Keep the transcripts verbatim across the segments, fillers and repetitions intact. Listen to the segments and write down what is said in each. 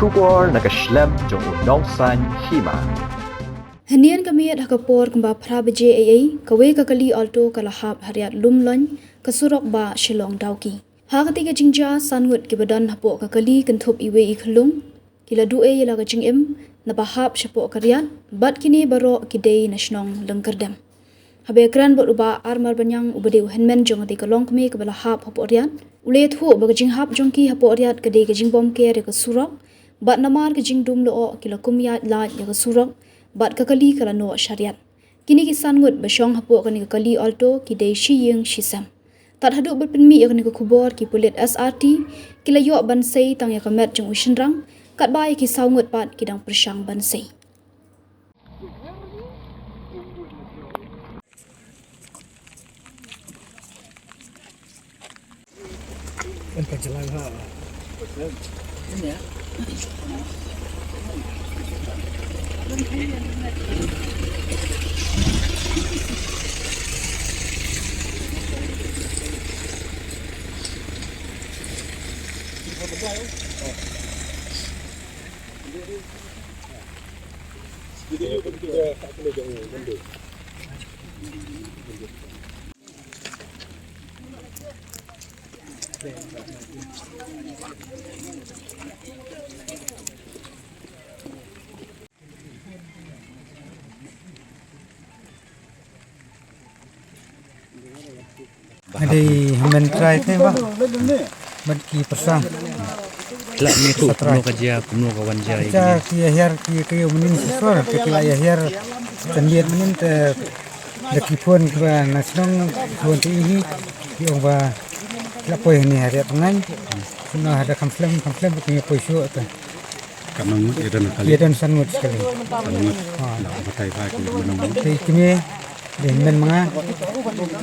Khubor na ka shlem jong u Nongsaiñ Hima. Hynnin ka miet ha ka por kumba phra baje eiei, kawei ka kali Alto ka la hap ha riat Lumloiñ, ka surok ba Shillong Dawki. Ha kata ka jingjia, san ngut kiba don hapoh ka kali kynthup iwei i khyllung ki la duh ei ïa la ka jingim naba hap shapoh ka riat, bad kine baroh ki dei na shnong Lyngkyrdem. Haba ïakren bad u Bah Armar Baniang uba dei u hynmen jong kata ka longkmie kaba la hap hapoh riat, u la ïathuh ba ka jinghap jong ki hapoh riat ka dei ka jingbymker ïa ka surok, bad namar ka jingdum lyoh ki la kum ïaid lait ïa ka surok, bad ka kali ka la noh sha riat. Kine ki san ngut ba shong hapoh kane ka kali Alto ki dei shi ïing shi sem. Tad haduh ban pynmih ïa kane ka khubor, ki pulit S R T ki la ïoh ban sei tang ïa ka met jong u shynrang, katba ïa ki saw ngut pat ki dang pyrshang ban sei. Ade hynmen trai te ba. Ban ki pyrsa. Lah ngi tu kumno ka jia, kumno ka wan jia. Ka ki ïa hiar ki ka ïa mynnin sisor, ki la ïa hiar tyndiat mynnin te da ki phone kiba na shnong phone te hi ki ong ba la poi hynne ha riat Tngain. Kumno hada kham slem, kham slem ki poi shuh te. Katno ngut ïa don kali? Ïa don san ngut kali. San ngut. Ha. La batai ba ki katno ngut. Te kine dei hynmen ma nga.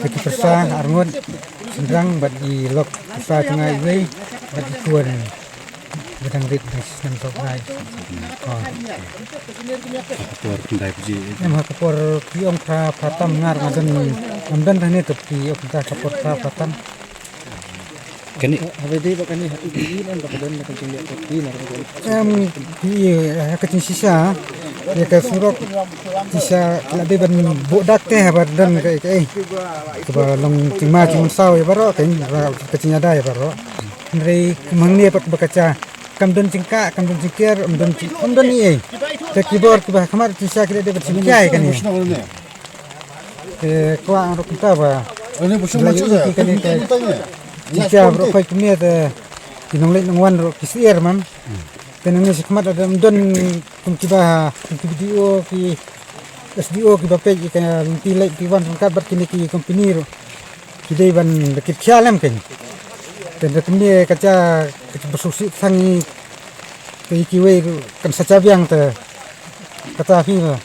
Te ki pyrsa ar ngut. Shynrang bad i lok pyrsa jong nga iwei bad i khun ba dang rit dang snem sawdong. Ha. Ha ka por khyndai baje. Em ha ka por ki ong phra phra tam nga ruh nga don ngam don hangne te ki ong ka por phra phra tam. Kane. Haba dei ba kane ha tu ki ïing em ba ka don na ka jingleh ka ti na ka don. Em, ki, ha ka jingshisha ïa ka surok shisha la dei ban buh dak te haba don ka, ka, eh, kaba long jingma jingmynsaw ïa baroh, ka, ka jingïada ïa baroh. Hynrei kum hangne pat ba ka jia kam don jingkah, kam don jingker, kam don jing, kam don ei ei. Te ki bor kiba ha khmat jingshisha ki la dei ban shim ïa kane. Te kwah ruh kumta ba. Ini busung la macam ïohi ni. Kane ka. Jingjia baroh phai kumne te ki nongleit nongwan ruh ki syier man. Te nangne shakhmat lada ym don kum kiba, kum ki B D O, ki S D O kiba peit ïa ka lynti leit lynti wan ryngkat bad kine ki company ruh ki dei ban da kit khiah lem kein. Te da kumne ka jia ka ba suk sih tang ïa kiwei ruh kan sa jia biang te kata phi ba.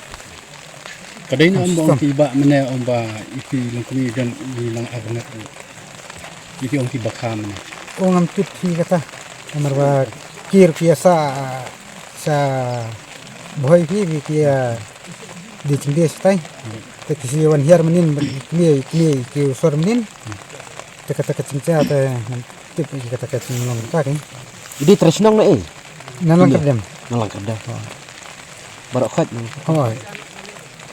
Ka dei na ong ba ong ki ba mane ong ba iti long kuni dan ni nang abngat. Iti ong ki ba kha mane. Ong ngam tip hi kata. Namar ba kir ki sa sa bhoi ki ki di ching di stai. Te ki si wan hiar manin kni kni ki sor manin. Te kata ka chingcha te ngam tip hi kata ka chinglong ta ki. Idi tresnong na ei. Na Langkyrdem. Na Langkyrdem. Baroh khot. Hoi.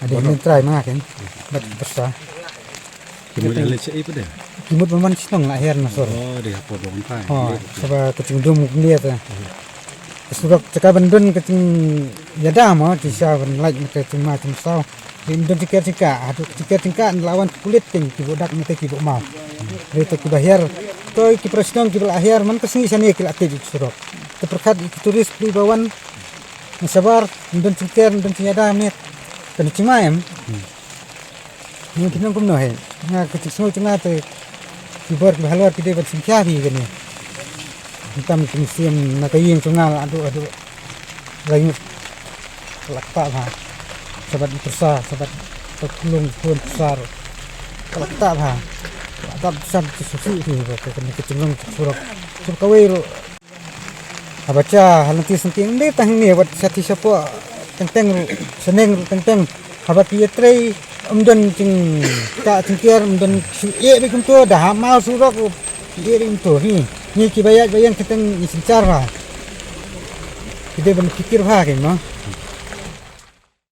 Ade min trai ma ken. Bat pyrsa. Ki mut ïa leit sha ei pat de? Ki mut man shnong la hiar na sor. Oh, de hapoh dong tai. Oh, saba ka chingdum kumne ta. Ka surok jaka ban don ka chingïada mo, jingshisha ban lait na ka chingma chingsaw. Ki don jingker jingkah, haduh jingker jingkah la wan ki pulit teng ki buh dak na te ki buh maw. Hynrei te kiba hiar, to ki para shnong kiba la hiar man ka sngi shane ki la tei ki surok. Te pyrkhat ki tourist pli ba wan na shabar, don jingker, don jingïada ne. Kane chingma em. Ngi ki nong kumno he. Nga ka jingsngew jong nga te ki bor ki halor ki dei ban sngewkhia hi kane. Ngam tam ki mynsiem na ka ïing jong nga la haduh haduh. Lai ngut. Ka la ktah bha. Sabat i pyrsa, sabat ka khunlung khun pyrsa ruh. Ka la ktah bha. Ka la ktah bha ki susi hi ba ka kane ka jinglong surok. Suk kawei ruh. Haba cha ha lynti syngkien ym dei tang hangne wat sha ti shapoh teng teng ruh, shaneng ruh teng teng. Haba ki ïatrei ym don jingkah jingker, ym don shu ïeh beit kumto, da ha maw surok ruh ïeh beit kumto. Ngi, ngi kiba ïaid ba ïeng teng teng ngi synshar bha. Ki dei ban pyrkhat bha kein mo.